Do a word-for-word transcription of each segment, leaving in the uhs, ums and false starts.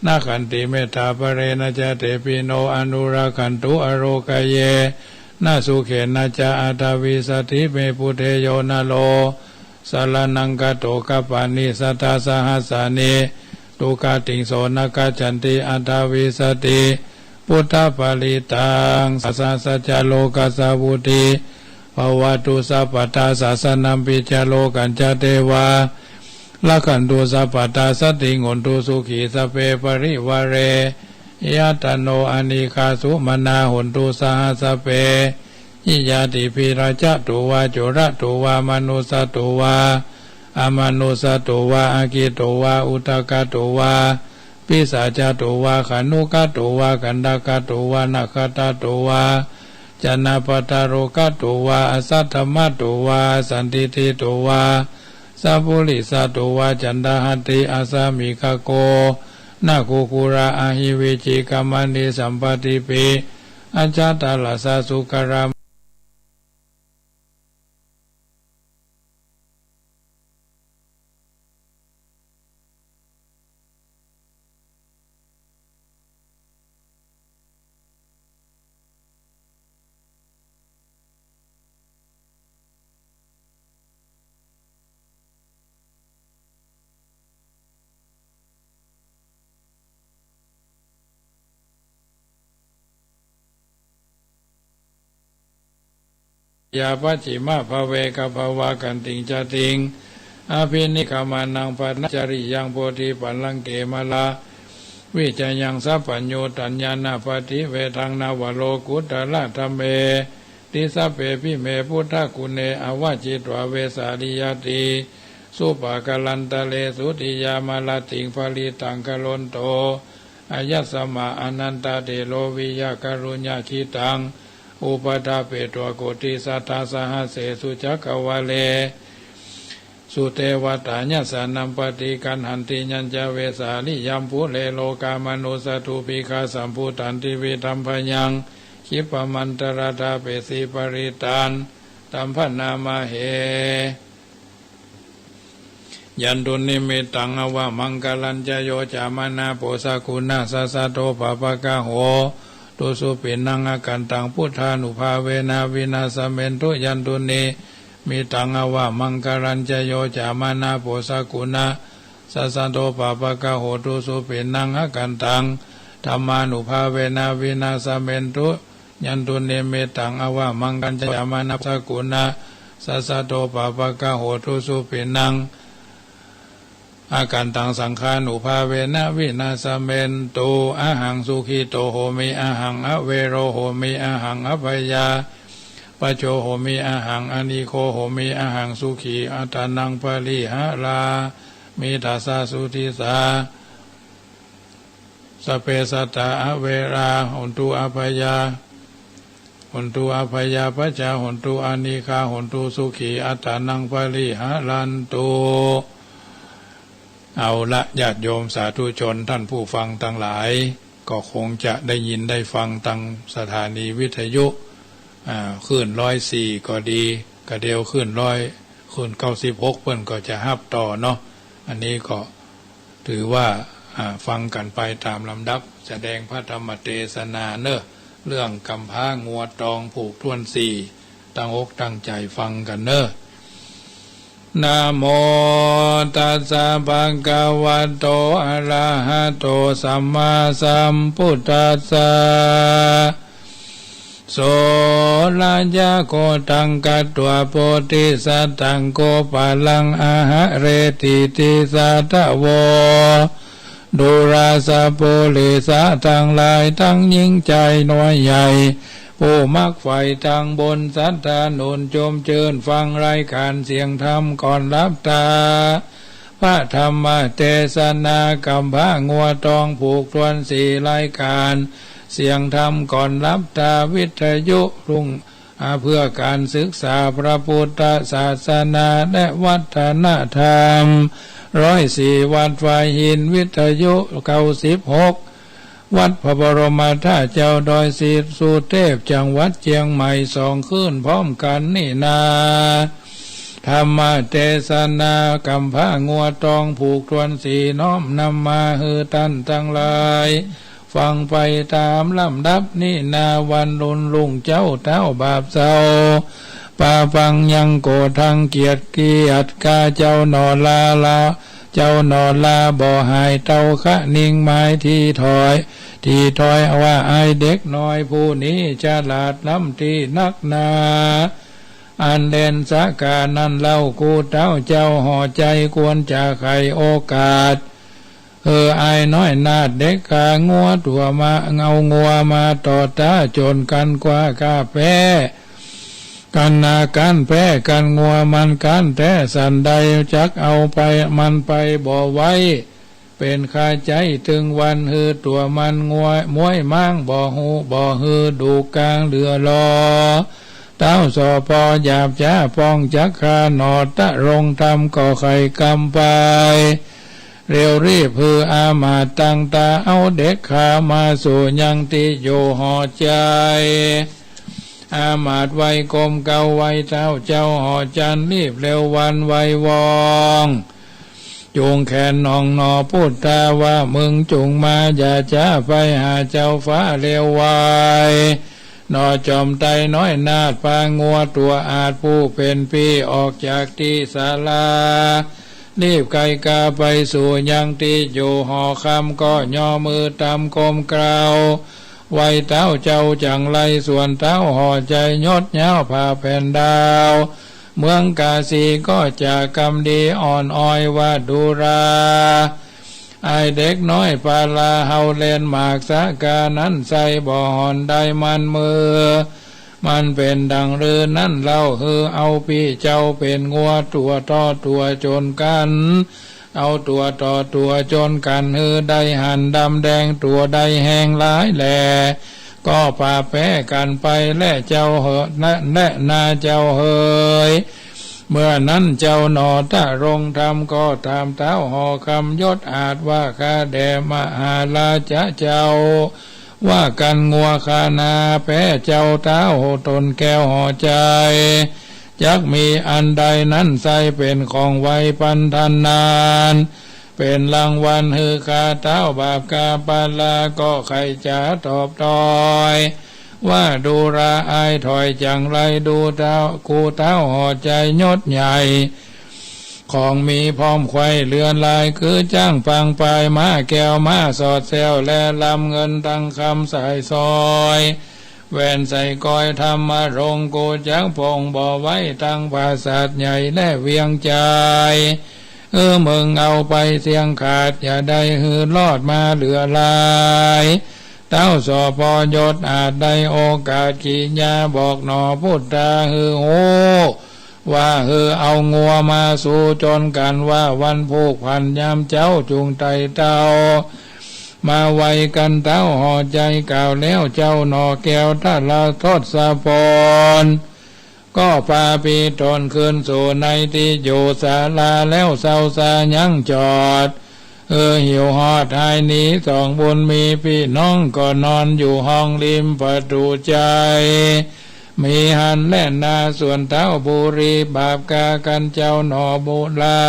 na khanti mettā pārena ca, tepi no anurakkhantu arogaye na sukhena ca. Aṭṭhavīsati me buddhe yo naro saraṇaṃ gato, kappāni sattasahassāni duggatiṃ so na gacchanti. Aṭṭhavīsati buddhaparittaṃ, sattassa ca lokassa vuḍḍhī bhavatu sabbadā, sāsanampi ca lokañca devā rakkhantu sabbadā, saddhiṃ hontu sukhī sabbe parivāre. Yattha no anīghā sumanā hontu saha sabbehi ñātibhi, rājāto vā corato vā manussato vā amanussato vā aggito vā udakato vā pisācato vā khāṇukato vā kaṇṭakato vā nakkhattato vā janapadarogato vā asaddhammato vā asandiṭṭhito vā sappurisato vā caṇḍahatthi asami gaggo na kukkuro ahi vicchi kamani sampattipi ajātarassa sukara yā pacchimabhave gabbhāvakkantiṃ jātiṃ abhinikkhamanaṃ brahmacariyaṃ bodhipallaṅke māravijayaṃ sabbaññutañāṇappaṭivedhaṃ navalokuttaradhammeti sabbepime buddhaguṇe āvajjitvā vesāliyā tīsu pākārantaresu tiyāmarattiṃ parittaṃ karonto āyasmā ānandatthero viya kāruññacittaṃ upaṭṭhapetvā koṭisatasahassesu cakkavāḷesu devatā yassāṇaṃ paṭiggaṇhanti yañca vesāliyaṃ pure rogāmanussadubbhikkhasambhūtaṃ tividhaṃ bhayaṃ khippamantaraṃ ṭhāpesi parittaṃ taṃ bhaṇāma he. Yandunnimittaṃ avamaṅgalañca yo cāmanāpo sakuṇassa saddo pāpaggaho dussupinaṃ akantaṃ buddhānubhāvena vināsamentu. Yandunnimittaṃ avamaṅgalañca yo cāmanāpo sakuṇassa saddo pāpaggaho dussupinaṃ akantaṃ dhammānubhāvena vināsamentu. Yandunnimittaṃ avamaṅgalañca yo cāmanāpo sakuṇassa saddo pāpaggaho dussupinaṃ akantaṃ saṅghānubhāvena vināsamentu. Ahaṃ sukhito homi, ahaṃ avero homi, ahaṃ abyāpajjho homi, ahaṃ anīgho homi, ahaṃ sukhī attānaṃ pariharāmi. Dasā sudisā sabbe sattā averā hontu, abyā hontu, abyāpajjhā hontu, anīghā hontu, sukhī attānaṃ pariharantu. เอาละ ญาติโยมสาธุชนท่านผู้ฟังทั้งหลาย ก็คงจะได้ยินได้ฟังทางสถานีวิทยุ อ่า คลื่นร้อยสี่ก็ดี กะเดียวคลื่นร้อย คลื่นเก้าสิบหก เปิ้นก็จะฮับต่อเนาะ อันนี้ก็ ถือว่า อ่า ฟังกันไปตามลำดับ แสดงพระธรรมเทศนาเนอะ เรื่องกำพร้างัวตองผูกถ้วนสี่ ตั้งอกตั้งใจฟังกันเนอะ Namo tassa bhagavato arahato sammāsambuddhassa. So rājā gotaṃ katvā bodhisattāṃ gopālaṃ aharetī. ที่ สาธาวก ดูราสปุริสะทั้งหลาย ทั้งหญิงชายน้อยใหญ่ ผู้มักใฝ่ทางบุญ ศรัทธาหนุนชมชื่นฟังรายการเสียงธรรมก่อนหลับตา พระธรรมเทศนากำพร้างัวตองผูกถ้วนสี่ รายการเสียงธรรมก่อนหลับตา วิทยุรุ่ง อ่า เพื่อการศึกษาพระพุทธศาสนาและวัฒนธรรม ร้อยสี่ วัดฝายหิน วิทยุ เก้าสิบหก วัดพระบรมธาตุเจ้าดอยสุเทพ จังหวัดเชียงใหม่ สองคลื่นพร้อมกันนี่นา ธรรมเทศนากำพร้างัวตองผูกทวนสีน้อมนำมาหื้อต้านตังหลาย ฟังไปต๋ามลำดับนี้นา วันลุนลุงเจ้าเต๊าบาปเศร้า ปาปังยังโกรธังเกียจเกียจกา เจ้าหน่อลาลา เจ้าหน่อลาบ่หายเต้าคะ นิ่งหมายตี้ถอย ตี้ถอยว่าอ้ายเด็กน้อยผู้นี้ฉลาดล้ำตี้นักหนา อันเล่นสะกานั้นเล่า กูเต้าเจ้าห่อใจ๋ควรจะไขโอกาส เออ อ้ายน้อยนาฏเด็กขางัวตั๋วมา เอางัวมาต่อต้าจ๋นกั๋นกว่าข้าแป๊ กั๋นนากั๋นแป๊กั๋นงัวมันกั๋นแต๊ สันใดจักเอาไปมันไปบ่ไหว เป๋นข้าใจ๋ตึงวันหื้อตั๋วมันงัวม้วยม้างบ่ฮู้บ่หื้อดูกกางเหลือลอ เต้าสอปอหยาบจ๊าป้องจักข้าหน่อ ตรงธรรมก็ไขกำไป เร็วรีบหื้ออามาตย์ตั้งต๋า เอาเด็กขามาสู่ยังตี้อยู่ห่อใจ๋ อามาตย์ไหว้ก้มเก้าไหว้เท้าเจ้าห่อจันทร์ รีบเร็ววันไหว้วอง จูงแขนน้องหน่อปุทธาว่า มึงจุ่งมาอย่าจ๊าไปหาเจ้าฟ้าเร็วไว หน่อจอมไตรน้อยนาฏปางัวตั๋วอาจผู้เป๋นปี้ออกจากตี้ศาลา รีบไกลกาไปสู่ยังตี้อยู่ห่อคำ ก็ย่อมือต๋ามก้มเกล้า ไหว้เท้าเจ้าจังไร ส่วนเท้าห่อใจ๋ยดยาวผ่าแผ่นดาว เมืองกาสีก็จะกำดีอ่อนอ้อยว่า ดูรา อ้ายเด็กน้อยปาลา เฮาเล่นหมากสะกานั้นใส่บ่ห่อนได้มันมือ มันเป๋นดังรือนั้นเล่า หื้อเอาปี้เจ้าเป๋นงัวตั๋วต่อตั๋วจ๋นกั๋น เอาตั๋วต่อตั๋วจ๋นกั๋น หื้อได้หันดำแดงตั๋วได้แห้งหลายแล ก็ปาแป๊กั๋นไปแลเจ้าเหอะ แลนาเจ้าเหย เมื่อนั้นเจ้าหน่อตรงธรรมก็ถามเท้าห่อคำยดอาจว่า ข้าแด่มหาราชะเจ้า ว่ากั๋นงัวข้านาแป๊ เจ้าเท้าตนแก้วห่อใจ๋ จักมีอันใดนั้นใส่เป๋นของไวปันทานาน เป๋นรางวัลหื้อข้าเท้าบาปกาปาลา ก็ใค่จ๋าตอบตอย ว่าดูราอ้ายถอยจังไร ดูเท้า กูเท้าห่อใจ๋ยดใหญ่ ของมีพร้อมไขว่เรือนลาย คือจ๊างปางปาย ม้าแก้วม้าสอดแซว และลำเงินตังคำสายซอย แหวนใส่ก้อยธรรมรงค์ กูจักปงบ่ไว้ตังปราสาทใหญ่และเวียงใจ๋ เออ มึงเอาไปเสี่ยงขาด อย่าได้หื้อรอดมาเหลือหลาย เท้าสอปอยดอาจได้โอกาสกิริยาบอกหน่อปุทธาหื้อฮู้ ว่าหื้อเอางัวมาสู่จ๋นกั๋นว่าวันผูกผันยามเจ๊าจุ่งไต่เต้า มาไวกั๋นเท้าห่อใจ๋กล่าวแล้วเจ้าหน่อแก้วทะละทศพล ก็ปาปี้ตนคืนสู่ในตี้อยู่ศาลาแล้วเศร้าสายังจอด เออ หิวฮอดหายหนีสองบุญมีปี้น้องก็นอนอยู่ห้องริมประตู๋ใจ๋ มีหันแลนาส่วนเท้าบุรีบาปกากั๋นเจ้าหน่อบุรา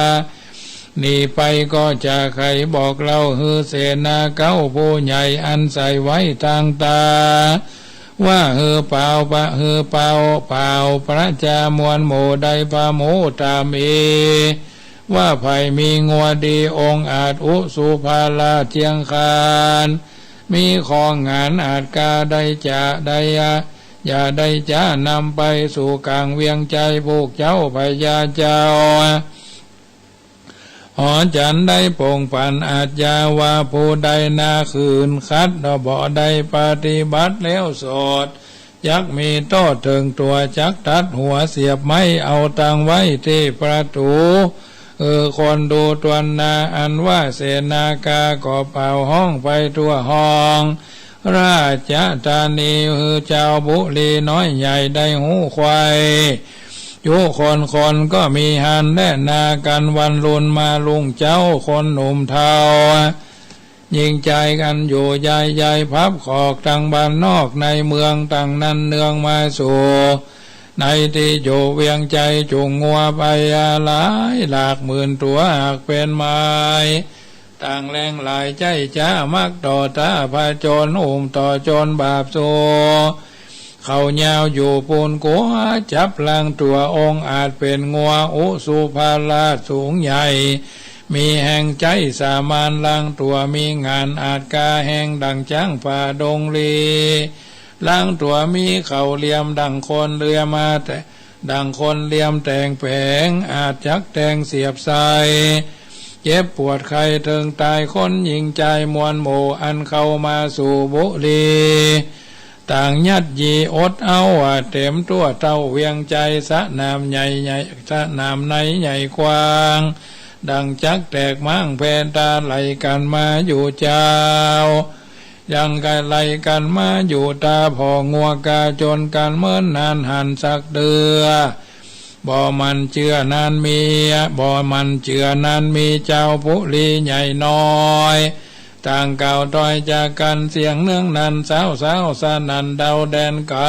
หนีไปก็จะใค่บอกเล่าหื้อเสนาเก๊าผู้ใหญ่อันใส่ไว้ตังต๋า ว่าหื้อเป่าปะหื้อเป่าเป่าประจามวลหมู่ได้พะหมู่ต๋ามอี ว่าใผมีงัวดีองอาจอุสุภาราชเจียงคาน มีของงานอาจกาได้จะได้ยะ อย่าได้จ๊านำไปสู่ก๋างเวียงใจ๋ พวกเจ้าพญาเจ้า หอจันทร์ได้ปงปันอาชญาว่าผู้ใดนาคืนขัดบ่ได้ปฏิบัติแล้วโสด จักมีโต้ษเถิงตั๋วจักตัดหัวเสียบไม้เอาตังไว้ตี้ประตู๋ เออ คนดูตวนนาอันว่าเสนากาก็เป่าฮ้องไปทั่วห้อง ราชธานีหื้อเจ้าบุรีน้อยใหญ่ได้ฮู้ไขว่ จุคนคนก็มีหันแลนากั๋นวันลุนมาลุงเจ๊าคนหนุ่มเฒ่า ยิ่งใจ๋กั๋นอยู่ยายยายพับขอกตังบ้านนอกในเมืองตังนั้นเนืองมาสู่ ในที่อยู่เวียงชัย จุงงัวไปหลายหลักหมื่นตัว หากเป็นไม้ ต่างแรงหลายใจช้า มักต่อต้าผจญ อุ้มต่อจนบาปสู เขายาวอยู่ปูนกัว จับลางตัวองอาจ เป็นงัวอุสุภราชสูงใหญ่ มีแห่งใจสามาน ลางตัวมีงานอาจ กาแห่งดังช้างป่าดงลี ลางตัวมีเขาเหลี่ยม ดังคนเหลี่ยมมาแต่ ดังคนเหลี่ยมแต่งแผง อาจจักแต่งเสียบใส่ เจ็บปวดไข้เถิงตาย คนหญิงชายมวลหมู่ อันเข้ามาสู่บุรี ต่างยัดยีอดเอา เต็มทั่วเต้าเวียงชัย สนามใหญ่ใหญ่ สนามในใหญ่กว้าง ดังจักแตกม้างแผ่ตา ไหลกันมาอยู่เจ้า ยังกะไหลกันมาอยู่ ตาพ่องัวกาจนกัน เมินนานหันสักเดือ บ่มันเจือนั้นมี บ่มันเจือนั้นมี เจ้าบุรีใหญ่น้อย ต่างกล่าวต้อยจากกัน เสียงเนืองนั้น สาวสาวสนั่น เดาแดนไกล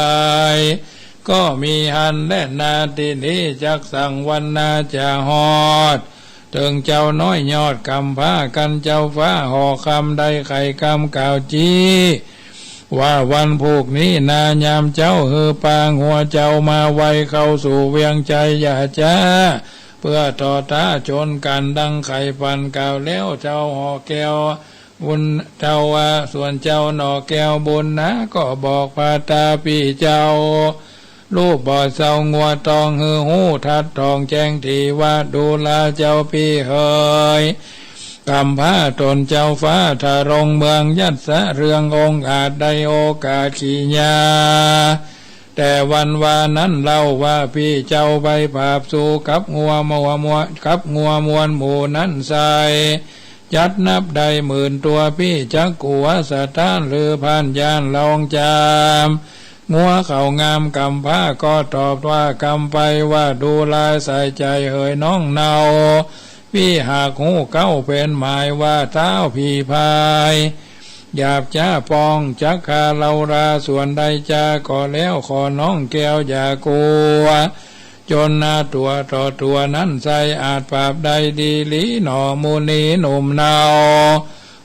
ก็มีหันแลนา ที่นี้จักสั่งวันนาจะฮอด เถิงเจ้าน้อยยอดกำพร้า กันเจ้าฟ้าหอคำ ได้ไขกำกล่าวจี้ ว่าวันพูกนี้นายามเจ้า หือปางหัวเจ้ามาไว เข้าสู่เวียงชัยอย่าช้า เพื่อต่อต้าชนกัน ดังไขปันกล่าวแล้ว เจ้าหอแก้วบุญเจ้าว่า ส่วนเจ้าหนอแก้วบุญนะ ก็บอกพาตาพี่เจ้า ลูกบ่เศร้างัวตอง หือหู้ทัดทองแจ้งทีว่า ดูลาเจ้าพี่เหย กำพร้าตนเจ้าฟ้าทรงเมือง ยัดสะเรืององอาจ ได้โอกาสขี่ยา แต่วันวานั้นเล่าว่า พี่เจ้าไปผาบสู่กับงัวมัวมัว กับงัวมวลหมู่นั้นใส่ จัดนับได้หมื่นตัว พี่จักกัวสถาน หรือผ่านยานลองจาม งัวเขางามกำพร้า ก็ตอบว่ากำไปว่า ดูลายใส่ใจเหยน้องเนา พี่หากหู้เก้าเป็นหมายว่า เท้าพี่พาย หยาบจ้าปองจักคาเลารา ส่วนใดจาก็แล้ว ขอน้องแก้วอย่ากัว จนนาตัวต่อตัวนั้นใส่ อาจปราบได้ดีหลีหนอ มุนีหนุ่มเนา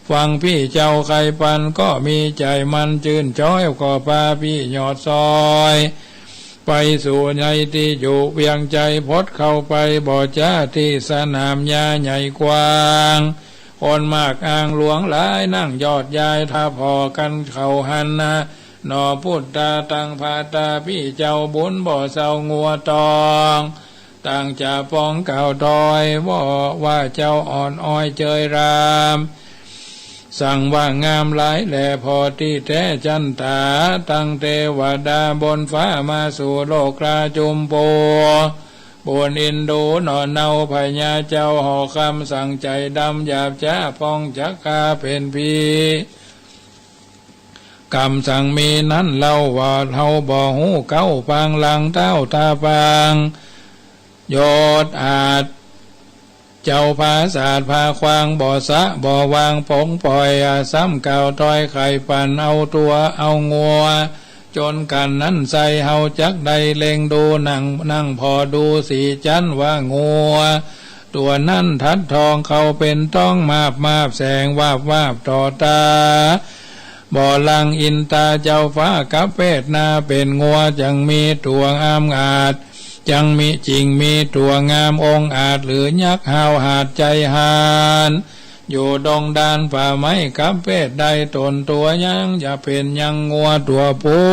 ฟังพี่เจ้าไขปัน ก็มีใจมันชื่นช้อย ก็พาพี่ยอดซอย ไปสู่ในที่อยู่เวียงชัย พดเข้าไปบ่จ้า ที่สนามหญ้าใหญ่กว้าง คนมากอ่างหลวงหลาย นั่งยอดยายทับหอกัน เขาหันนะ หนอพุทธา ตังพาตาพี่เจ้าบุญ บ่เศร้างัวตอง ต่างจะปองกล่าวถอย ว่า ว่าเจ้าอ่อนอ้อยเจยราม สั่งว่างามหลายแลพอที่แท้จันตา ตังเทวดาบนฟ้า มาสู่โลกราจุมโป บนอินดูหนอเนา พญาเจ้าหอคำ สั่งใจดำหยาบจ้าปองจักคาเป็นพี กำสั่งมีนั้นเล่าว่า เฮาบ่ฮู้เก้าปางหลัง เท้าตาปาง ยอดอาจ เจ้าผาสาดผาควาง บ่สะบ่วางปงปล่อย อาซ้ำกล่าวถอยไขปัน เอาตัวเอางัว จนกันนั้นใส่ เฮาจักได้เล็งดู นั่ง นั่งพอดูสีจันว่างัว ตัวนั้นทัดทองเขาเป็นต้อง มาบมาบแสงวาบวาบต่อตา บ่ลังอินตาเจ้าฟ้ากับเวทนา เป็นงัวจังมีตัวงามอาจ จังมีจิงมีตัวงามองอาจ หรือยักษ์ห้าวหาดใจหาน อยู่ดงดานป่าไม้กับเวทได้ ตนตัวยังจะเป็นยังงัวตัวผู้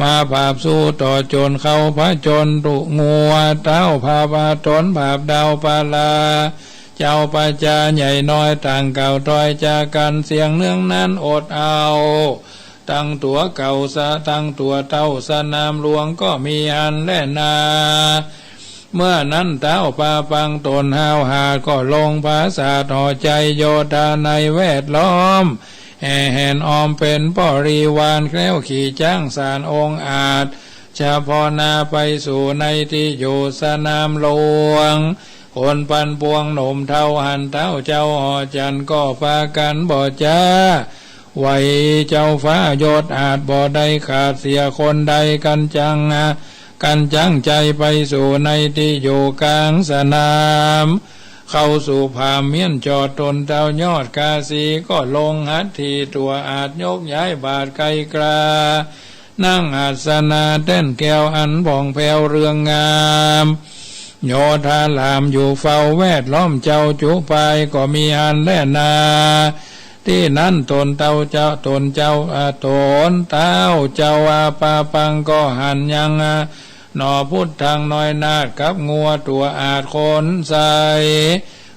มาผาบสู้ต่อจนเข้าผจญตุงัว เท้าผาบาตนผาบดาวปาลา เจ้าประจาใหญ่น้อยต่างกล่าวถอยจากกัน เสียงเนืองนั้นอดเอา ตั้งตัวเก่าสะ ตั้งตัวเต้าสนามหลวงก็มีหันแลนา เมื่อนั้นเท้าปาปังตนห้าวหาด ก็ลงผาสาดหอใจโยธาในแวดล้อม แห่แหนออมเป็นบริวาร แคล้วขี่ช้างสารองอาจ เฉพาะหน้าไปสู่ในที่อยู่สนามหลวง คนปันปวงหนุ่มเฒ่าหันเท้าเจ้าหอจันทร์ ก็พากันบ่จ้า ไหวเจ้าฟ้ายศอาจบ่ได้ขาดเสียคนใด กันจังหา กันจั้งใจไปสู่ในที่อยู่กลางสนาม เข้าสู่ผาเมียนจอดตนเต้ายอดกาสีก็ลงหัตถีตั๋วอาจยกย้ายบาทไกลกรา นั่งอาสนะแต้นแก้วอันผ่องแผ้วเรืองงาม โยธารามอยู่เฝ้าแวดล้อมเจ้าจุปายก็มีหันแลนา ตี้นั้นตนเต้าเจ้าตนเจ้าอาตนเต้าเจ้าอาปาปังก็หันยังอา หนอพุทธังน้อยนาฏกับงัวตั๋วอาจคนใส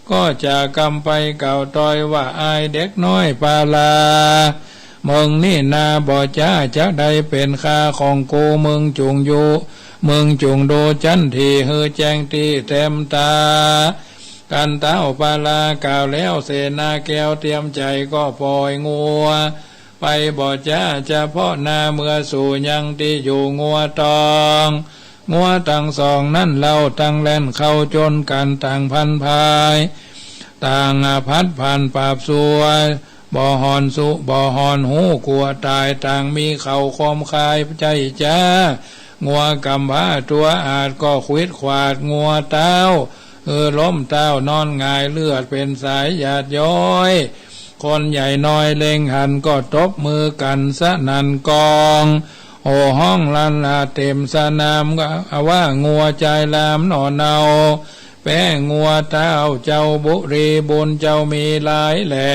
ก็จะกำไปกล่าวตอยว่าอายเด็กน้อยปาลา เมืองนี่นาบ่จ้าจักได้เป็นคาของกู เมืองจุงอยู่ เมืองจุงดูจันทีหือแจ้งตี้เต็มตา กันเต้าปาลากล่าวแล้วเสนาแก้วเตรียมใจก็ปล่อยงัว ไปบ่จ้าเฉพาะนาเมือสู่ยังตี้อยู่งัวตอง งัวตังสองนั้นเล่าตังแล่นเข้าจนกันต่างพันพาย ต่างอาพัดผ่านปราบสัว บ่หอนสุบ่หอนหูกัวตายต่างมีเขาคมคายใจจ้า งัวกำพร้าตั๋วอาจก็ขวิดขวาดงัวเต้า เออล้มเต้านอนหงายเลือดเป็นสายหยาดย้อย คนใหญ่น้อยเล็งหันก็ตบมือกันสนั่นกอง โห่ฮ้องลั่นลาเต็มสนามว่างัวจายลามหน่อเนา แป้งัวเต้าเจ้าบุรีบุญเจ้ามีหลายแหล่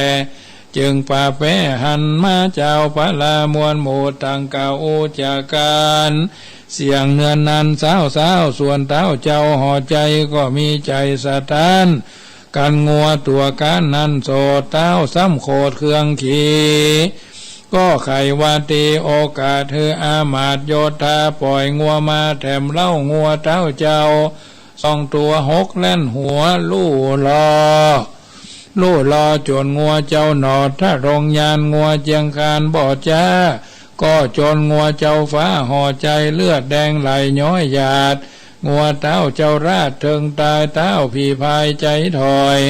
จึงป่าแป้หันมาเจ้าพระลามวลหมู่ต่างกล่าวอุจจากัน เสียงเนือนนันเศร้าเศร้าส่วนเต้าเจ้าห่อใจก็มีใจสะท้าน กันงัวตั๋วก้านนั้นโสดเต้าซ้ำโขดเครื่องขี่ ก็ไขว่าตีโอกาสหืออามาตย์โยธาปล่อยงัวมาแถมเล่างัวเต้าเจ้า สองตั๋วหกแล่นหัวลู่ลอ ลู่ลอจนงัวเจ้าหนอดถ้าโรงยานงัวเจียงคานบ่จ้า ก็จนงัวเจ้าฟ้าห่อใจเลือดแดงไหลย้อยหยาด งัวเต้าเจ้าราชเทิงตายเต้าผีพายใจถอย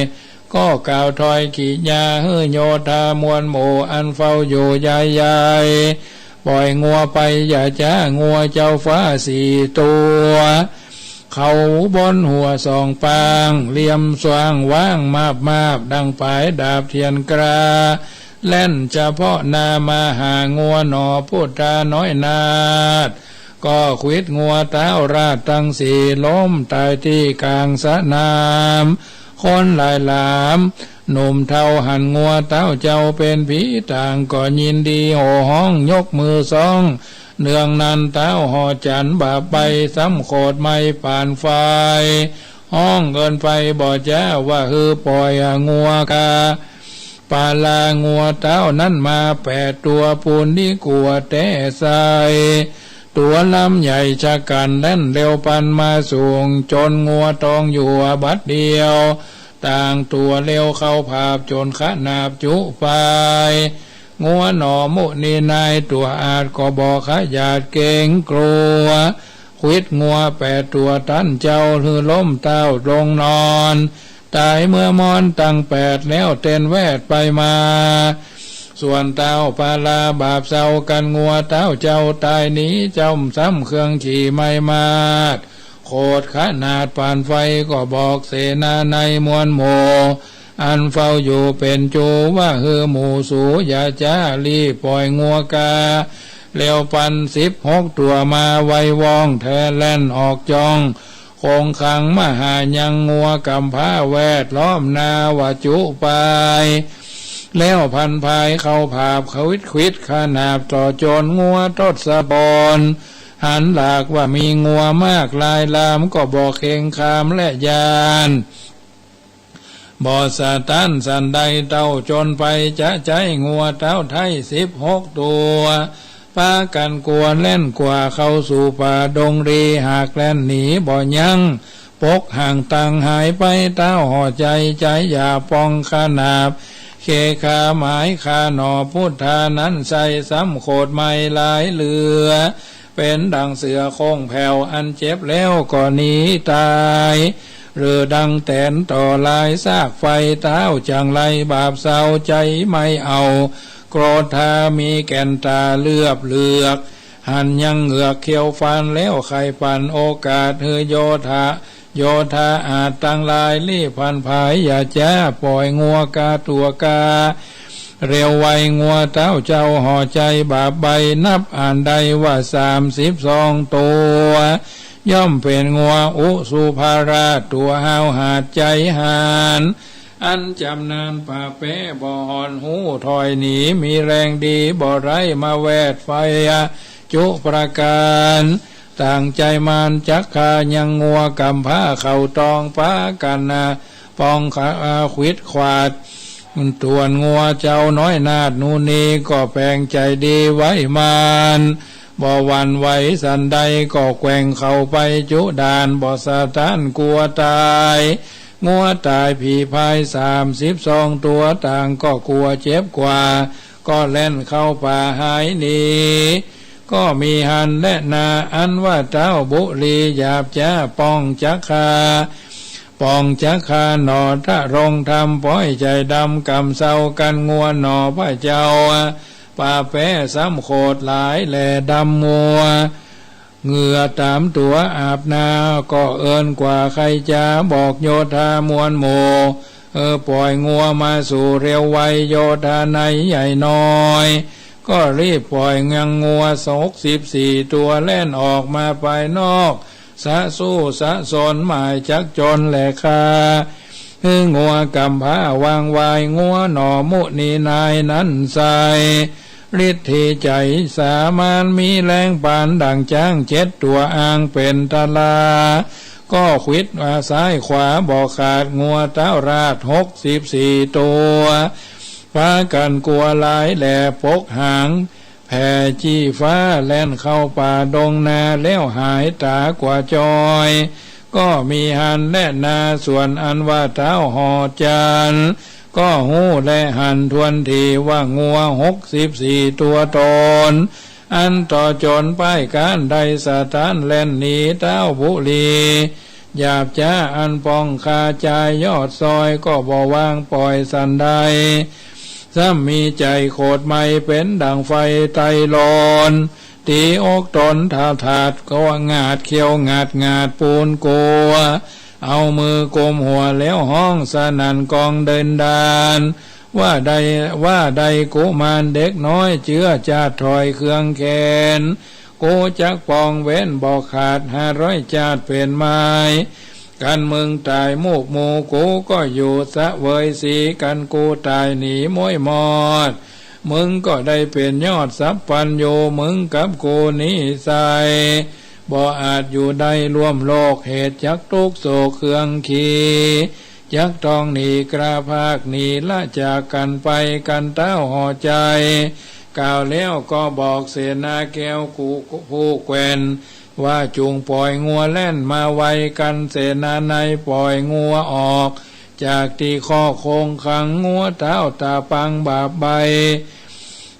ก็กล่าวถอยกิยาหื้อโยธามวลหมู่อันเฝ้าอยู่ยายยาย ปล่อยงัวไปอย่าจ้างัวเจ้าฟ้าสี่ตั๋ว เขาบนหัวสองปางเหลี่ยมสว่างว่างมาบมาบดังปายดาบเทียนกรา แล่นเฉพาะนามาหางัวหนอพุทธาน้อยนาฏ ก็ขวิดงัวเต้าราชตังสี่ล้มตายตี้กลางสนาม คนหลายหลาม หนุ่มเฒ่าหันงัวเต้าเจ้าเป็นผีต่างก็ยินดีโห่ฮ้องยกมือซอง เนืองนั้นเต้าห่อจันบาปไปซ้ำโขดไม่ปานไฟ ฮ้องเอินไปบ่จ้าว่าหือปล่อยงัวกา ปาลางัวเต้านั้นมาแปดตั๋วปูนนี้กัวแต่ใส ตั๋วลำใหญ่ชะกันแล่นเร็วปันมาสูง จนงัวตองอยู่บัดเดียว ต่างตั๋วเร็วเข้าผาบจนขนาบจุปาย งัวหนอมุนีนายตั๋วอาจก็บ่ขยาดเกรงกลัว ขวิดงัวแปดตั๋วตันเจ้าหื้อล้มเต้าลงนอน ตายเมื่อมอนตังแปดแล้วเต้นแวดไปมา ส่วนเต้าปาลาบาปเศร้ากันงัวเต้าเจ้าตายหนีจ้ำซ้ำเครื่องขี่ไม่มาด โขดขนาดปานไฟก็บอกเสนาในมวลหมู่ อันเฝ้าอยู่เป็นจูว่าหื้อหมู่สูอย่าจ้ารีบปล่อยงัวกา แล้วปันสิบหกตั๋วมาไวว่องแท้แล่นออกจ้อง คงขังมหายังงัวกำพร้าแวดล้อมนาว่าจุปาย แล้วพันพายเข้าผาบขวิดขวิดขนาบต่อโจรงัวทศพล หันหลากว่ามีงัวมากลายลามก็บอกเข่งคามและยาน บ่สะตันสันใดเต้าจนไปจะใช้งัวเต้าไทยสิบหกตั๋ว ปากันกัวแล่นกว่าเข้าสู่ป่าดงรีหากแล่นหนีบ่ยั้ง ปกห่างตังหายไปเต้าห่อใจใจอย่าปองขนาบ เคขาหมายคาหนอพุทธานั้นใส่ซ้ำโขดไม่หลายเหลือ เป็นดังเสือโคร่งแผ่วอันเจ็บแล้วก็หนีตาย หรือดังแตนต่อลายซากไฟเต้าจังไรบาปเศร้าใจไม่เอา โกรธามีแก่นตาเลือบเหลือก หันยังเหงือกเขียวฟันแล้วไขปั่นโอกาสหือโยธา โยธาอาจตังหลายรีบพันผายอย่าจ้าปล่อยงัวกาตัวกา เร็วไวงัวเต้าเจ้าห่อใจบาปใบนับอ่านได้ว่าสามสิบสองตัว ย่อมเป็นงัวอุสุภาราชตัวห้าวหาดใจหาน อันจำนานป่าแป้บ่ห่อนหูถอยหนีมีแรงดีบ่ไรมาแวดไฟจุประการ ต่างใจมานจักคายังงัวกำผ้าเข่าตองป้ากันนะปองขาขวิดขวาด ต่วนงัวเจ้าน้อยนาดนูนีก็แปลงใจดีไว้มาน บ่หวั่นไหวสันใดก็แกว่งเข้าไปจุด่านบ่สะท้านกลัวตาย งัวตายผีพายสามสิบสองตัวต่างก็กลัวเจ็บกว่า ก็แล่นเข้าป่าหายหนี ก็มีหันและนาอันว่าเต้าบุรีหยาบจ้าปองจักคา ปองจักคาหนอทะรงธรรมป้อยใจดำกำเศร้ากันงัวหนอพระเจ้า ป่าแป้ซ้ำโขดหลายแหล่ดำมัว เหงือตามตัวอาบนา ก็เอินกว่าใครจะบอกโยธามวลหมู่ เออปล่อยงัวมาสู่เร็วไวโยธาในใหญ่น้อย ก็รีบปล่อยงังงัวหกสิบสี่ตัวแล่นออกมาภายนอก สะสู้สะสนหมายจักจนแหละคา คืองัวกำพร้าวางวายงัวหน่อมุนีนายนั้นใส ฤทธิใจสามารถมีแรงปานดังจ้างเจ็ดตัวอ่างเป็นตะลา ก็ขวิดมาซ้ายขวาบ่ขาดงัวเต้าราชหกสิบสี่ตัว พากันกลัวหลายแหล่ปกหาง แผ่จี้ฟ้าแล่นเข้าป่าดงนาแล้วหายตากว่าจอย ก็มีหันและนาส่วนอันว่าเท้าหอจันทร์ ก็ฮู้และหันทวนทีว่างัวหกสิบสี่ตัวตน อันต่อจนป้ายก้านได้สถานแล่นหนีเท้าบุรี หยาบจ้าอันปองคาจายยอดซอยก็บ่วางปล่อยสันใด ซ้ำมีใจโขดไม่เป็นดังไฟไตลอน ตีอกตนถาดถาดก็งาดเขียวงาดงาดปูนกลัว เอามือกุมหัวแล้วฮ้องสนั่นกองเดินดาน ว่าได้ว่าได้กุมารเด็กน้อยเจื้อจาดถอยเครื่องแขน กูจักปองเว้นบ่ขาดห้าร้อยจาดเป็นไม้ กันมึงตายมูกหมู่กูก็อยู่สะเวยสีกันกูตายหนีม้วยมอด มึงก็ได้เป็นยอดสัพพัญญูมึงกับกูนี้ใส บ่อาจอยู่ได้ร่วมโลกเหตุจักทุกข์โศกเครื่องขี จักต้องหนีกราภาคหนีละจากกันไปกันเต้าห่อใจ กล่าวแล้วก็บอกเสนาแก้วกูผู้แควน ว่าจุงปล่อยงัวแล่นมาไวกันเสนาในปล่อยงัวออก จากที่ข้อคงขังงัวเท้าตาปังบาปใบ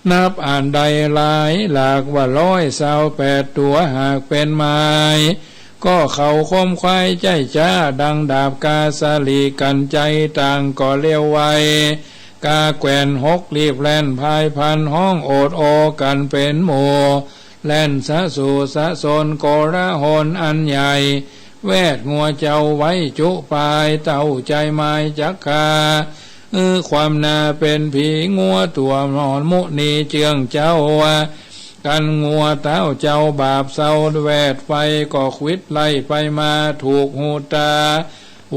นับอ่านได้หลายหลากว่าร้อยสาวแปดตัวหากเป็นไม้ ก็เขาคมควายใจจ้าดังดาบกาสาลีกันใจต่างก็เลี้ยวไว กาแควนหกรีบแล่นพายพันห้องโอดโอกันเป็นหมู่ แล่นสะสู่สะสนโกลาหลอันใหญ่ แวดงัวเจ้าไว้จุปายเต้าใจไม้จักคา อือความนาเป็นผีงัวตัวหมอนมุนีเจืองเจ้า กันงัวเท้าเจ้าบาปเศร้าแวดไฟก็ขวิดไล่ไปมาถูกหูตา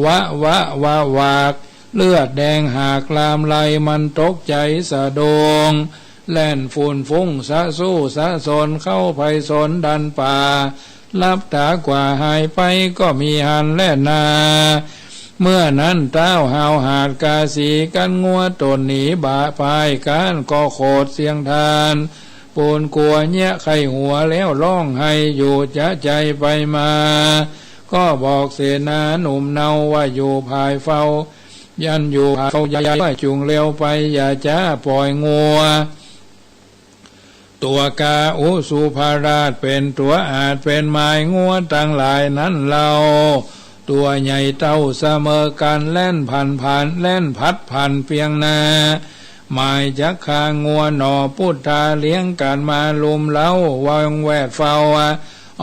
วะวะวะวาก เลือดแดงหากลามไหลมันตกใจสะดวง แล่นฝุ่นฟุ้งสะสู้สะสนเข้าไพศาลดันป่า ลับตากว่าหายไปก็มีหันและนา เมื่อนั้นเท้าหาวหาดกาสีกันงัวตนหนีบ่าปายก้านก็โขดเสียงทาน ปูนกลัวเยียะไข้หัวแล้วร้องไห้อยู่จะใจไปมา ก็บอกเสนาหนุ่มเนาว่าอยู่ภายเฝ้า ยันอยู่ภายเฝ้าใหญ่ว่าจุงเร็วไปอย่าจ้าปล่อยงัว ตัวกาอุสุภาราชเป็นตัวอาจเป็นหมายงัวตังหลายนั้นเล่า ตัวใหญ่เต้าเสมอกันแล่นผันผันแล่นผัดผันเปียงนา ไม้จักฆ่างัวหน่อ พุทธาเลี้ยงกันมาลุมเล้า วางแวดเฝ้า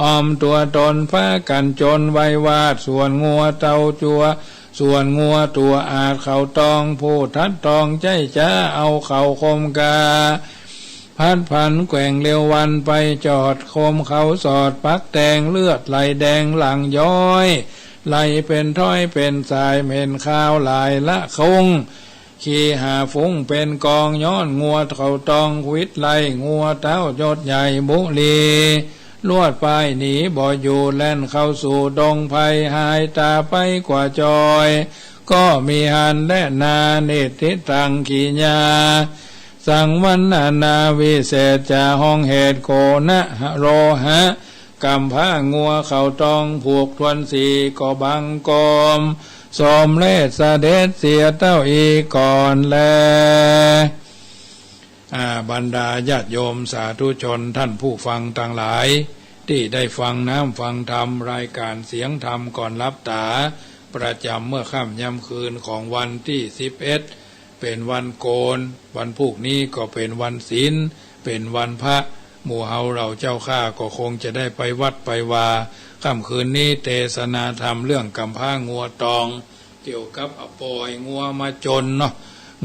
ออมตัวตนพากันจนไว้วาด ส่วนงัวเต้าจัว ส่วนงัวตัวอาดเขาตอง ผู้ทัดตองใจจ้าเอาเขาคมกา พัดผันแกว่งเร็ววันไปจอด คมเขาสอดปักแตง เลือดไหลแดงหลังย้อย ไหลเป็นถ้อยเป็นสาย เหม็นคาวหลายละคง ขี้หาฟุ้งเป็นกอง ย้อนงัวเขาตอง ขวิดไล่งัวเต้ายศใหญ่บุรี ลวดป้ายหนีบ่อยู่ แล่นเข้าสู่ดงไพร หายตาไปกว่าจอย ก็มีหันและนา นิติตังขีญา สังวันนานาวิเศษจา ห้องเหตุโกนะโรหะ กำพร้างัวเขาตอง ผูกทวนสี่ก็บังกรม สมเลสเสด็จเสียเต้าอีก่อนแล อ่า บรรดาญาติโยมสาธุชนท่านผู้ฟังทั้งหลาย ที่ได้ฟังน้ำฟังธรรม รายการเสียงธรรมก่อนหลับตา ประจำเมื่อค่ำยามคืนของวันที่สิบเอ็ด เป็นวันโกน วันพูกนี้ก็เป็นวันศีล เป็นวันพระ หมู่เฮาเหล่าเจ้าข้าก็คงจะได้ไปวัดไปวา ค่ำคืนนี้เทศนาธรรมเรื่องกำพร้างัวตอง เกี่ยวกับอปอยงัวมาจนเนาะ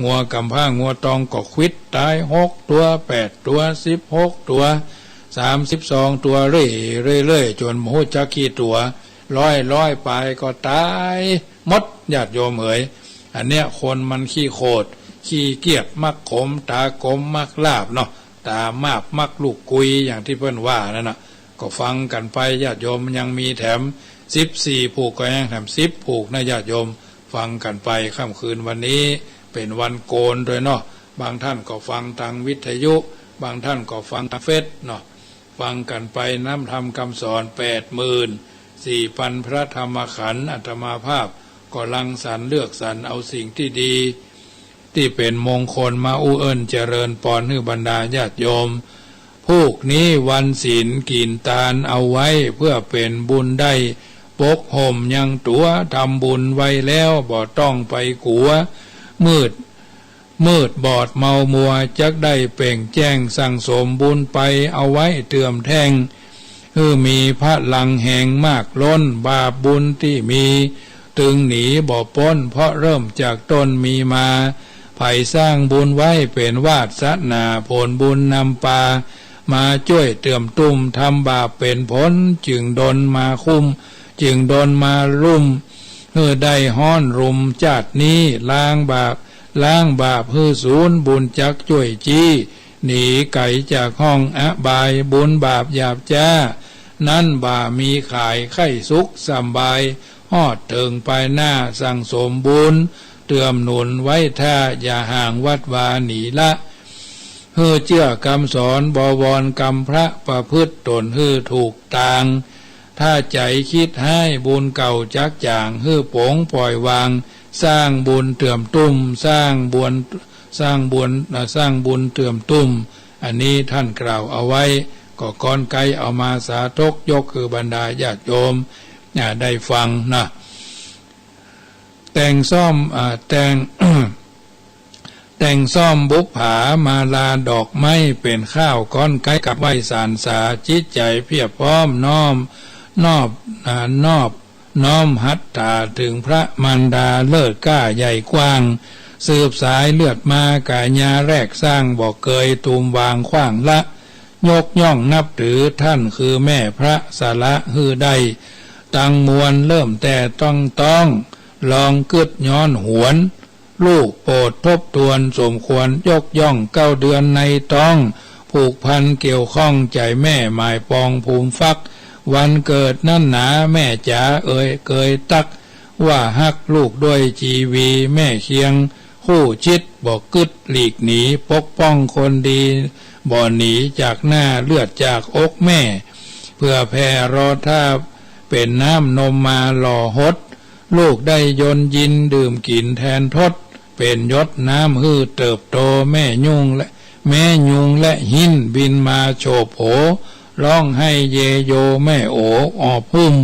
งัวกำพร้างัวตองก็ขวิดตายหกตัว แปดตัว สิบหกตัว สามสิบสองตัว เรื่อยๆๆ จนบ่ฮู้จักกี่ตัว ร้อยร้อยปลายก็ตายหมด ญาติโยมเอ๋ย อันเนี้ยคนมันขี้โขด ขี้เกียจ มักขม ตากลม มักลาบเนาะ ตามาบ มักลูกกุย อย่างที่เปิ้นว่านั่นน่ะ ก็ฟังกันไป ญาติโยม ยังมีแถมสิบสี่ผูก ก็ยังแถมสิบผูกนะ ญาติโยม ฟังกันไป ค่ำคืนวันนี้เป็นวันโกนด้วยเนาะ บางท่านก็ฟังทางวิทยุ บางท่านก็ฟังทางเฟซเนาะ ฟังกันไป น้ำธรรมคำสอนแปดหมื่นสี่พันพระธรรมขันธ์ อาตมาภาพก็รังสรรค์เลือกสรรเอาสิ่งที่ดี ที่เป็นมงคลมาอู้เอิ้นเจริญปอนหื้อบรรดาญาติโยม พูกนี้วันศีลกิ๋นตานเอาไว้ เพื่อเป็นบุญได้ปกห่มยังตั๋ว ทำบุญไว้แล้วบ่ต้องไปกั๋ว มืด มืดบอดเมามัว จักได้เปล่งแจ้ง สั่งสมบุญไปเอาไว้เติ่มแท่ง หื้อมีพลังแฮงมากล้น บาปบุญตี้มีตึงหนีบ่ป๊น เพราะเริ่มจากต้นมีมา ใผสร้างบุญไว้เป๋นวาสนา ผลบุญนำปา มาจ้วยเติ่มตุ้ม ทำบาปเป๋นผล จึงดนมาคุ้ม จึงดนมาลุ่ม หื้อได้ฮ้อนรุ่มจาตินี้ ล้างบาป ล้างบาปหื้อสูญ บุญจักจ้วยจี้ หนีไก๋จากห้องอบาย บุญบาปหยาบจ๊า นั้นบ่ามีขาย ใค่สุขสำบาย ฮอดเถิงปายหน้า สั่งสมบุญ เติ่มหนุนไว้ถ้า อย่าห่างวัดวาหนีละ หื้อเจื้อกำสอนบวรกำพระ ประพฤติตนหื้อถูกตาง ถ้าใจ๋คิดฮ้ายบุญเก่าจักจ๋าง หื้อป๋งป่อยวาง สร้างบุญเติ่มตุ้ม สร้างบุญ สร้างบุญ เอ่อ สร้างบุญเติ่มตุ้ม อันนี้ท่านกล่าวเอาไว้ ก็ก้อนไกลเอามาสาธกยกคือบรรดาญาติโยม อ่า ได้ฟังนะ แต่งซ่อม อ่า แต่ง แต่งซ่อมบุปผามาลาดอกไม้ เป๋นข้าวก้อนไกลกับไหว้สารสา จิตใจ๋เพียบพร้อมน้อม นอบ อ่า นอบ น้อมหัตถาถึงพระมารดาเลิศกล้าใหญ่กว้าง สืบสายเลือดมากะยาแรกสร้าง บ่เกยตูมวางขว้างละ ยกย่องนับถือท่านคือแม่พระสละหื้อได้ ตังมวลเริ่มแต่ต้องต้อง ลองกึ๊ดย้อนหวน ลูกโปรดทบทวนสมควรยกย่อง เก้าเดือนในท้อง ผูกพันเกี่ยวข้องใจ๋แม่ หมายปองภูมิฟัก วันเกิดนั้นหนาแม่จ๋าเอ่ยเกยตัก ว่าฮักลูกด้วยจีวี แม่เคียงคู่ชิด บ่กึ๊ดหลีกหนี ปกป้องคนดี บ่หนีจากหน้า เลือดจากอกแม่ เผื่อแผ่รอท่า เป๋นน้ำนมมาหล่อหด ลูกได้ยนยินดื่มกิ๋นแทนทด เป๋นยศน้ำหื้อเติบโต แม่ยุงและ แม่ยุงและหิ้นบินมาโฉบโผ ร้องไห้เยโยแม่โอออบหุ้ม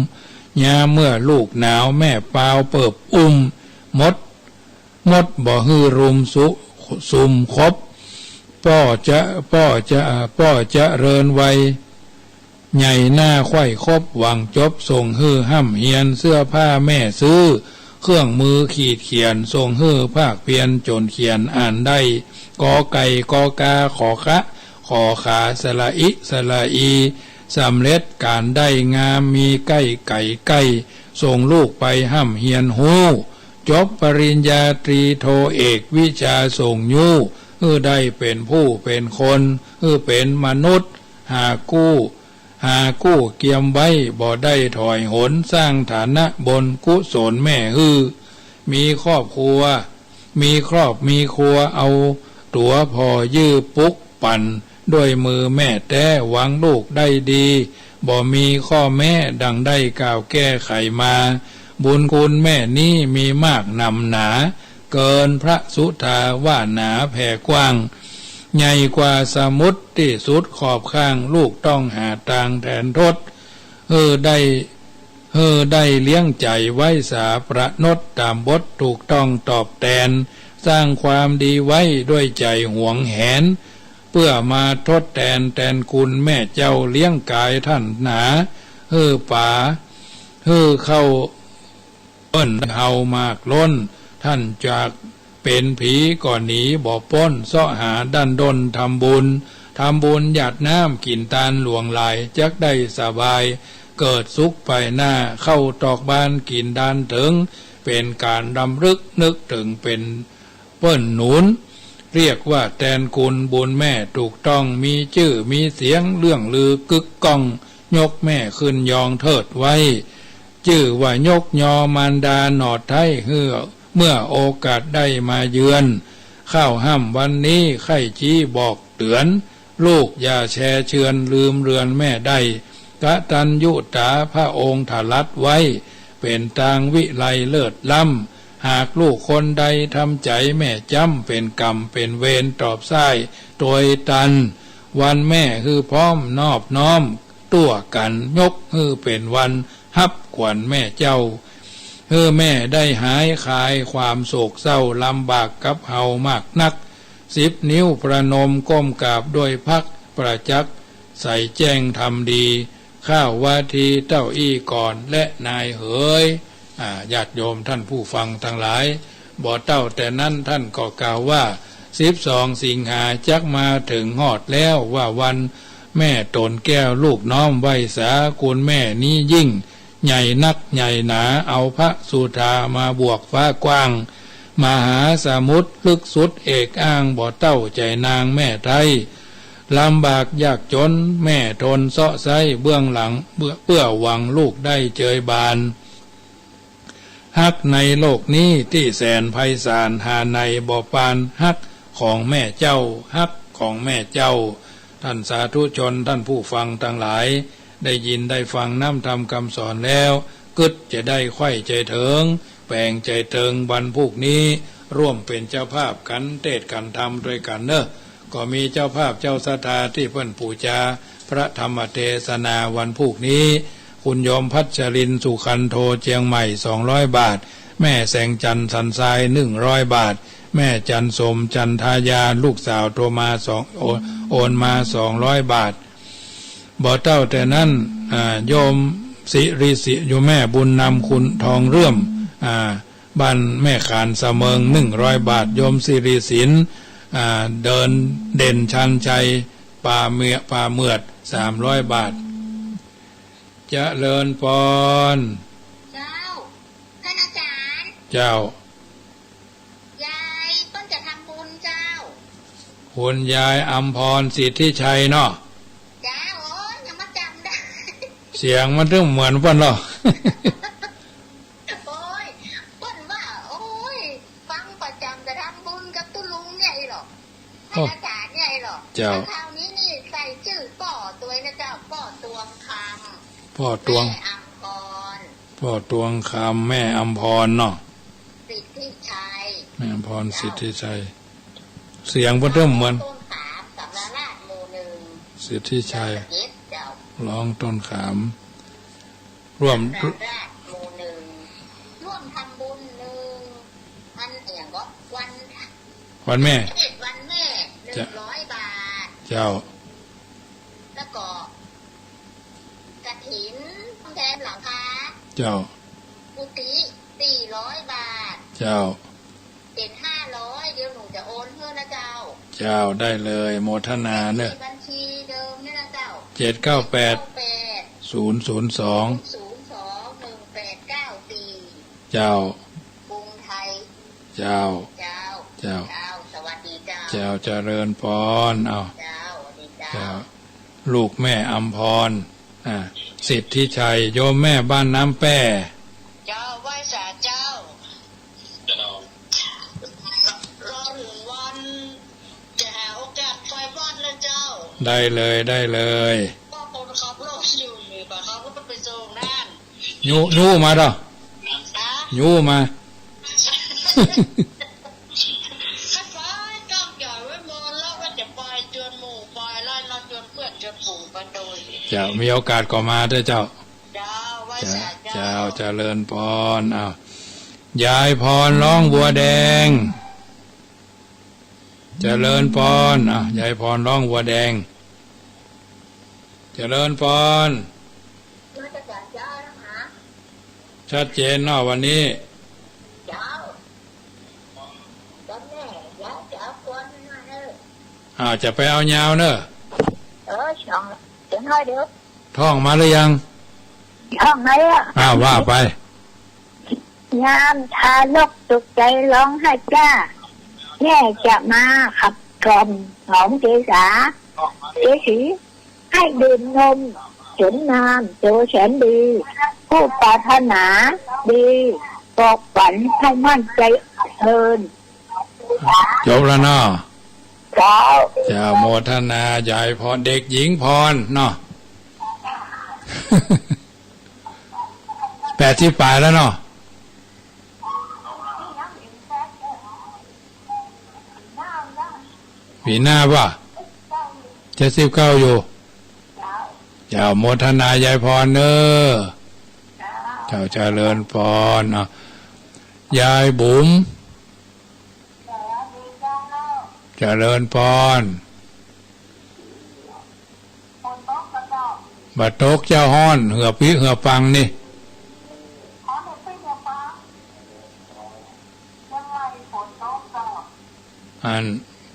ยามเมื่อลูกหนาวแม่ปาวเปิบอุ้ม มด มดบ่หื้อรุมสุข ซุ่มคบ ป้อจะป้อจะป้อจะเริญวัย ใหญ่หน้าไขว้คบหวังจบ ส่งหื้อห้ำเฮียน เสื้อผ้าแม่ซื้อ เครื่องมือขีดเขียน ส่งหื้อภาคเพียรจนเขียนอ่านได้ กอไก่ กอกา ขอคะ ขอขา สระอิ สระอี สำเร็จการได้งาม มีใกล้ไก่ใกล้ ส่งลูกไปห้ำเฮียนฮู้ จบปริญญาตรีโทเอกวิชา ส่งยู้ หื้อได้เป็นผู้เป็นคน หื้อเป็นมนุษย์ หากู้ หากู้เกียมไว้ บ่ได้ถอยหน สร้างฐานะบนกุศลแม่หื้อ มีครอบครัว มีครอบมีครัว เอาตั๋วพ่อยื้อปลุกปั่น ด้วยมือแม่แต๊ หวังลูกได้ดี บ่มีข้อแม้ ดังได้กล่าวแก้ไขมา บุญคุณแม่นี้มีมากหนำหนา เกินพระสุธาว่าหนาแผ่กว้าง ใหญ่กว่าสมุทรตี้สุดขอบข้าง ลูกต้องหาตางแทนทด หื้อได้ หื้อได้เลี้ยงใจ๋ไว้สาประนด ต๋ามบทถูกต้องตอบแตน สร้างความดีไว้ด้วยใจ๋หวงแหน เปื้อมาทดแตน แตนคุณแม่เจ้า เลี้ยงก๋ายท่านหนา หื้อป๋า หื้อเข้า เปิ้นเฮามากล้น ท่านจากเป็นผีก็หนีบ่ป๊น เซาะหาดั้นด้นทำบุญ ทำบุญหยาดน้ำกิ๋นตานหลวงหลาย จักได้สบาย เกิดสุขไปหน้า เข้าตอกบานกิ๋นดานเถิง เป็นการรำลึกนึกถึงเป็น เปิ้นหนุน เรียกว่าแตนคุณบุญแม่ถูกต้อง มีจื้อมีเสียงเลื่องลือกึกก้อง ยกแม่ขึ้นยองเทิดไว้ จื้อว่ายกยอมารดาหนอดไท้ เฮือเมื่อโอกาสได้มาเยือน ข้าวห้ำวันนี้ใค่ชี้บอกเตือน ลูกอย่าแชเชือนลืมเรือนแม่ได้ กตัญญูตาพระองค์ตรัสไว้ เป็นตางวิไลเลิศล้ำ หากลูกคนใดทำใจ๋แม่จ้ำ เป็นกรรมเป็นเวรตอบซ้ายโตยตัน วันแม่หื้อพร้อมนอบน้อมตั้วกั๋น ยกหื้อเป็นวันฮับขวัญแม่เจ้า หื้อแม่ได้หายคลายความโศกเศร้า ลำบากกับเฮามากนัก สิบนิ้วประนมก้มกราบด้วยพัก ประจักษ์ใสแจ้งธรรมดี ข้าววาทีเต้าอี้ก่อนและนายเหย อ่า ญาติโยมท่านผู้ฟังทั้งหลาย บ่เต้าแต่นั้นท่านก็กล่าวว่า สิบสองสิงหาจักมาถึงฮอดแล้ว ว่าวันแม่ตนแก้วลูกน้อมไหว้สา คุณแม่นี้ยิ่ง ใหญ่นักใหญ่หนา เอาพระสุธามาบวกฟ้ากว้าง มหาสมุทรลึกสุดเอกอ้าง บ่เต้าใจ๋นางแม่ไท้ ลำบากยากจนแม่ทนเซาะไซ้ เบื้องหลังเพื่อเพื่อหวังลูกได้เจยบาน ฮักในโลกนี้ตี้แสนไพศาล หาไหนบ่ปานฮักของแม่เจ้า ฮักของแม่เจ้า ท่านสาธุชน ท่านผู้ฟังทั้งหลาย ได้ยินได้ฟังน้ำธรรมคำสอนแล้ว กึ๊ดจะได้ไขว้ใจ๋เถิง แป๋งใจ๋เถิง วันพูกนี้ ร่วมเป๋นเจ้าภาพกั๋นเตศน์กั๋นธรรมตวยกั๋นเน่อ ก็มีเจ้าภาพเจ้าศรัทธาตี้เปิ้นปู๋จาพระธรรมเตสนาวันพูกนี้ คุณโยมพัชรินทร์ สุขันโท เจียงใหม่ สองร้อยบาท แม่แสงจันทร์ สันทราย หนึ่งร้อยบาท แม่จันทร์สม จันทายา ลูกสาวโทรมาสอง โอน โอนมา สองร้อยบาท บ่เต้าแต่นั้น อ่า โยมสิริศิ โยมแม่บุญนำ คุณทองเรื่อม อ่า บ้านแม่ขาน สะเมิง หนึ่งร้อยบาท โยมสิริศิลป์ อ่า เดินเด่นชันชัย ป่าเมือ ป่าเมือด สามร้อยบาท เจริญปอน เจ้า ท่านอาจารย์ เจ้า ยายเปิ้นจะทำบุญเจ้า คุณยายอำพร สิทธิชัยเนาะ เจ้า โอ้ย ยังมาจำได้ เสียงมันถึงเหมือนเปิ้นเหรอ โอ้ย เปิ้นว่า โอ้ย ฟังประจำจะทำบุญกับตุ๊ลุงเนี่ยอีหรอก โอ้ อาจารย์เนี่ยอีหรอก เจ้า คราวนี้นี่ใส่จื้อป้อตวยนะเจ้า ป้อตวงคำ ป้อตวง แม่อำพร ป้อตวงคำ แม่อำพรเนาะ สิทธิชัย แม่อำพร เจ้า สิทธิชัย เสียงเปิ้นเริ่มเหมือน ต้นขาม สำราญราชหมู่หนึ่ง สิทธิชัย เจ็ด เจ้า ร้องต้นขาม ร่วม สำราญราชหมู่หนึ่ง ร่วมทำบุญหนึ่ง วันเอี่ยงก็วัน วั วันแม่ วันแม่ หนึ่งร้อยบาท เจ้า แล้วก็กฐินซ่อมแซมหลังคา เจ้า กุฏิ สี่ร้อยบาท เจ้า เป็นห้าร้อย เดี๋ยวหนูจะโอนให้นะเจ้า เจ้า ได้เลย โมทนาเนอะ ที่บัญชีเดิมนี่นะเจ้า เจ็ดเก้าแปด ศูนย์ศูนย์สอง ศูนย์ศูนย์สอง หนึ่งแปดเก้าสี่ เจ้า กรุงไทย เจ้า เจ้า เจ้า เจ้า สวัสดีเจ้า เจ้า เจริญพร เอา เจ้า สวัสดีเจ้า เจ้า ลูกแม่อำพร อ่า สิทธิชัย โยมแม่บ้านน้ำแป้ เจ้า ไหว้สาเจ้า รอถึงวัน จะหาโอกาสไปวัดนะเจ้า ได้เลย ได้เลย ก็คนขับรถอยู่ นี่ก็ขับรถไปส่งนั่น ยู ยูมาเด้อ ฮะ ยูมา ถ้าไปต้องจ่ายไว้หมดแล้ว ว่าจะไปชวนหมู่ไปแล้ว เราชวนเพื่อนชวนฝูงไปโดย เจ้า มีโอกาสก็มาเด้อเจ้า เจ้า ไหว้สาเจ้า เจ้า เจริญพร อ้าว ยายพรร้องวัวแดง เจริญพร อ้าว ยายพรร้องวัวแดง เจริญพร มาจากเจ้านะคะ ชัดเจนเนาะวันนี้ เจ้า วันแม่ ยายจะเอาควันมาให้ อ้าว จะไปเอายาวเนอะ เออ สอง เดี๋ยวหน่อยเดี๋ยว ท่องมาหรือยัง ท่องมาแล้ว อ้าว ว่าไป ยามทารกตกใจร้องไห้จ้า แม่จะมาขับกล่อมหอมเกษา เกสี ให้ดื่มนม เห็นนามโตแสนดี ผู้ปรารถนาดี บอกฝันให้มั่นใจเทิน จบแล้วเนาะ เจ้า เจ้า โมทนา ยายพร เด็กหญิงพรเนาะ แปดสิบปลายแล้วเนาะ ปีหน้าป่ะ เจ็ดสิบเก้าอยู่ เจ้า โมทนา ยายพรเนอะ เจ้า เจริญพร อ่ะ ยายบุ๋ม เจริญพร บ่ตกเจ้า ฮ้อน เหือปิ๊เหือปังนี่ อัน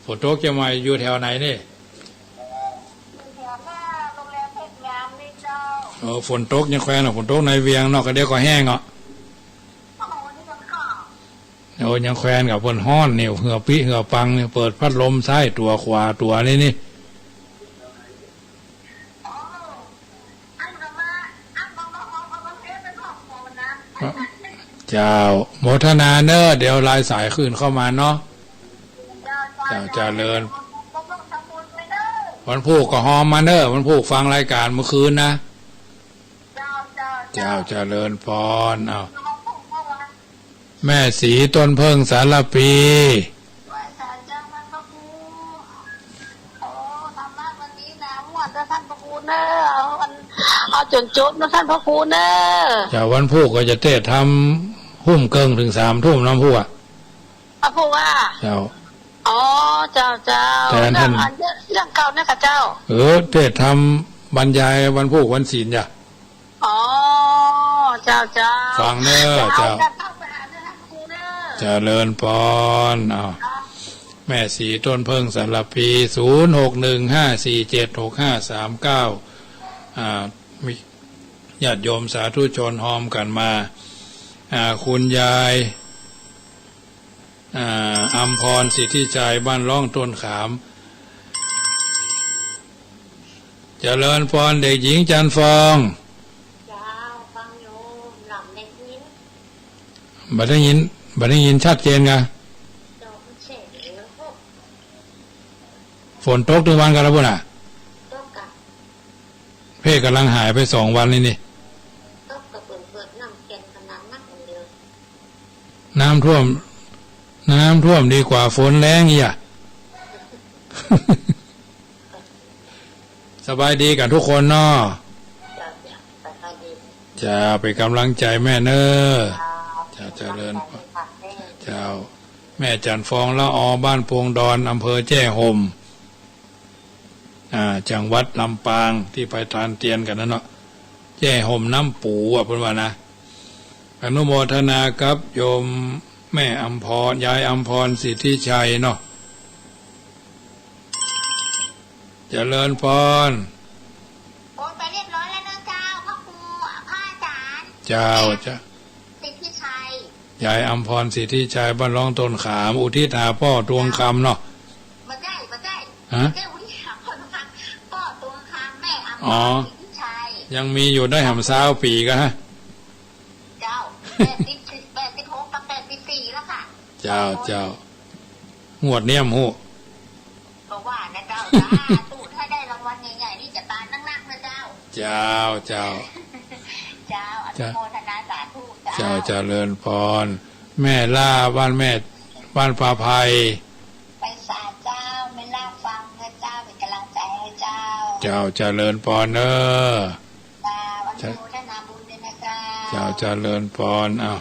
ฝนตกเจ้า มาอยู่แถวไหนนี่ เออ ฝนตกยังแควนอ่ะ ฝนตกในเวียงเนาะ ก็เดี๋ยวก็แห้งอ่ะ โอ้ ยังแควนกับเพิ่นฮ้อนนี่ เหือปิ๊เหือปังนี่ เปิดพัดลมซ้ายตัวขวาตัวนี่นี่ เจ้า โมทนาเนอะ เดี๋ยวลายสายคืนเข้ามาเนาะ เจ้า เจริญ วันพูกก็ฮอมมาเนอะ วันพูกฟังรายการเมื่อคืนนะ เจ้า เจริญพร อ้าว แม่ศรีต้นเพิ่งสารพี ไหว้สาเจ้าท่านพระครู โอ้ ธรรมะวันนี้นะ ม่วนเด้อท่านพระครูเนอะ เอาอัน เอาจนจบนะท่านพระครูเนอะ เจ้า วันพูกก็จะเตศน์ธรรม ทุ่มเกิ่งถึงสามทุ่มเนาะพูกอะ พระครูว่า เจ้า อ๋อ เจ้า เจ้า แต่อันท่าน เรื่องอันเรื่องเก่าเนี่ยค่ะเจ้า เออ เตศน์ธรรมบรรยายวันพูกวันศีลจ้ะ อ๋อ เจ้า เจ้า ฟังเนอะ เจ้า เจ้า เจ้า เจริญพร อ้าว แม่ศรีต้นเพิ่งสารพี ศูนย์หกหนึ่งห้าสี่เจ็ดหกห้าสามเก้า อ่า มีญาติโยมสาธุชนฮอมกันมา อ่า คุณยาย อ่า อำพร สิทธิชัย บ้านร่องต้นขาม เจริญพร เด็กหญิงจันทร์ฟอง เจ้า ฟังอยู่ หลับได้ยิน บ่ได้ยิน บ่ได้ยินชัดเจนกะ เจ้า มันเสียงเยอะ ฝนตกตึงวันกะละบุญอ่ะ ตกกะ เพ่กำลังหายไปสองวันนี่นี่ ตกกะเปิดเปิดน้ำเข็มขนาดนักเดียว น้ำท่วม น้ำท่วมดีกว่าฝนแล้งอีกอ่ะ สบายดีกันทุกคนเนาะ เจ้า เจ้า สบายดี จะเป็นกำลังใจแม่เนอะ เจ้า เจ้า เจริญพร เจ้า แม่จันทร์ฟองละออ บ้านปวงดอน อำเภอแจ้ห่ม อ่า จังหวัดลำปาง ที่ไปทานเตียนกันนั่นเนาะ แจ้ห่มน้ำปูอ่ะ เพิ่นว่านะ อนุโมทนากับโยมแม่อำพร ยายอำพร สิทธิชัยเนาะ เจริญพร โอนไปเรียบร้อยแล้วนะเจ้า พระครู พระอาจารย์ เจ้า เจ้า สิทธิชัย ยายอำพร สิทธิชัย บ้านร่องต้นขาม อุทิศหาป้อตวงคำเนาะ บ่ใจ้ บ่ใจ้ ฮะ บ่ใจ้อุทิศหาป้อตวงคำ ป้อตวงคำ แม่อำพร อ๋อ สิทธิชัย ยังมีอยู่ได้หำซาวปีกะฮะ เจ้า แปดสิบ แปดสิบหกกับแปดสิบสี่แล้วค่ะ เจ้า เจ้า งวดเนี้ยมฮู้ ก็ว่านะเจ้า สาธุ ถ้าได้รางวัลใหญ่ๆ นี่จะตานนักๆ นะเจ้า เจ้า เจ้า เจ้า อนุโมทนาสาธุเจ้า เจ้า เจริญพร แม่ล่า บ้านแม่ บ้านป่าไผ่ ไปสาเจ้า แม่ล่าฟังนะเจ้า เป็นกำลังใจให้เจ้า เจ้า เจริญพรเนอะ เจ้า อนุโมทนาบุญด้วยนะเจ้า เจ้า เจริญพร อ้าว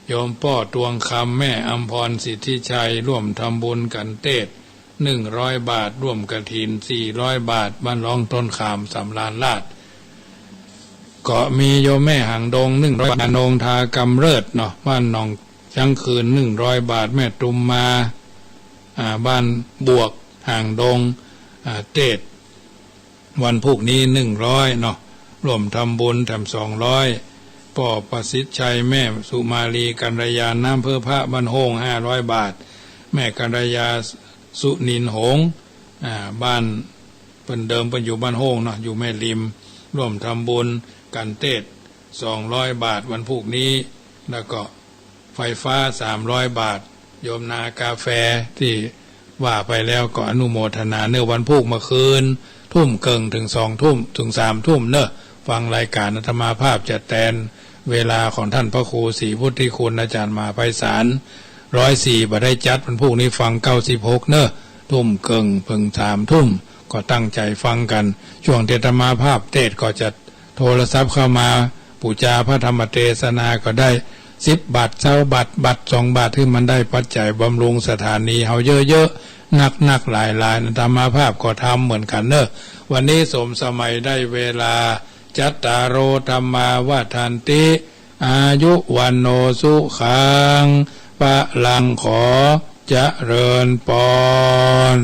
โยมป้อตวงคำ แม่อำพร สิทธิชัย ร่วมทำบุญกันเทศน์ หนึ่งร้อยบาท ร่วมกฐิน สี่ร้อยบาท บ้านร่องต้นขาม สำราญราษฎร์ ก็มีโยมแม่หางดง หนึ่งร้อยบาท นงทากำเริดเนาะ บ้านหนองช้างคืน หนึ่งร้อยบาท แม่ตุมมา อ่า บ้านบวก หางดง อ่า เทศน์ วันพุธนี้ หนึ่งร้อยเนาะ ร่วมทำบุญแถม สองร้อย ป้อประสิทธิ์ชัย แม่สุมาลี กัญญา น้ำเพื่อพระ บ้านโฮง ห้าร้อยบาท แม่กัญญา สุนินหงส์ อ่า บ้าน เปิ้นเดิมเปิ้นอยู่บ้านโฮงเนาะ อยู่แม่ริม ร่วมทำบุญกันเทศน์ สองร้อยบาท วันพุธนี้ แล้วก็ ไฟฟ้า สามร้อยบาท โยมนากาแฟที่ว่าไปแล้วก็อนุโมทนาเนอะ วันพุธเมื่อคืน ทุ่มเกิ่งถึงสองทุ่ม ถึงสามทุ่มเนอะ ฟังรายการ อาตมาภาพจะแตนเวลาของท่านพระครูศรีพุทธิคุณ อาจารย์มหาไพศาล ร้อยสี่ บ่ได้จัด วันพุธนี้ฟัง เก้าสิบหกเนอะ ทุ่มเกิ่งถึงสามทุ่ม ก็ตั้งใจฟังกัน ช่วงที่อาตมาภาพเทศน์ก็จะ โทรศัพท์เข้ามาปู๋จาพระธรรมเทศนาก็ได้ สิบบาท ซาวบาท บาท สองบาท ที่มันได้ปัจจัยบำรุงสถานีเฮาเยอะๆ นักๆ หลายๆ อาตมาภาพก็ทำเหมือนกันเนอะ วันนี้สมสมัยได้เวลา จัตตาโร ธัมมา วัฑันติ อายุ วัณโณ สุขัง พลัง ขอเจริญพร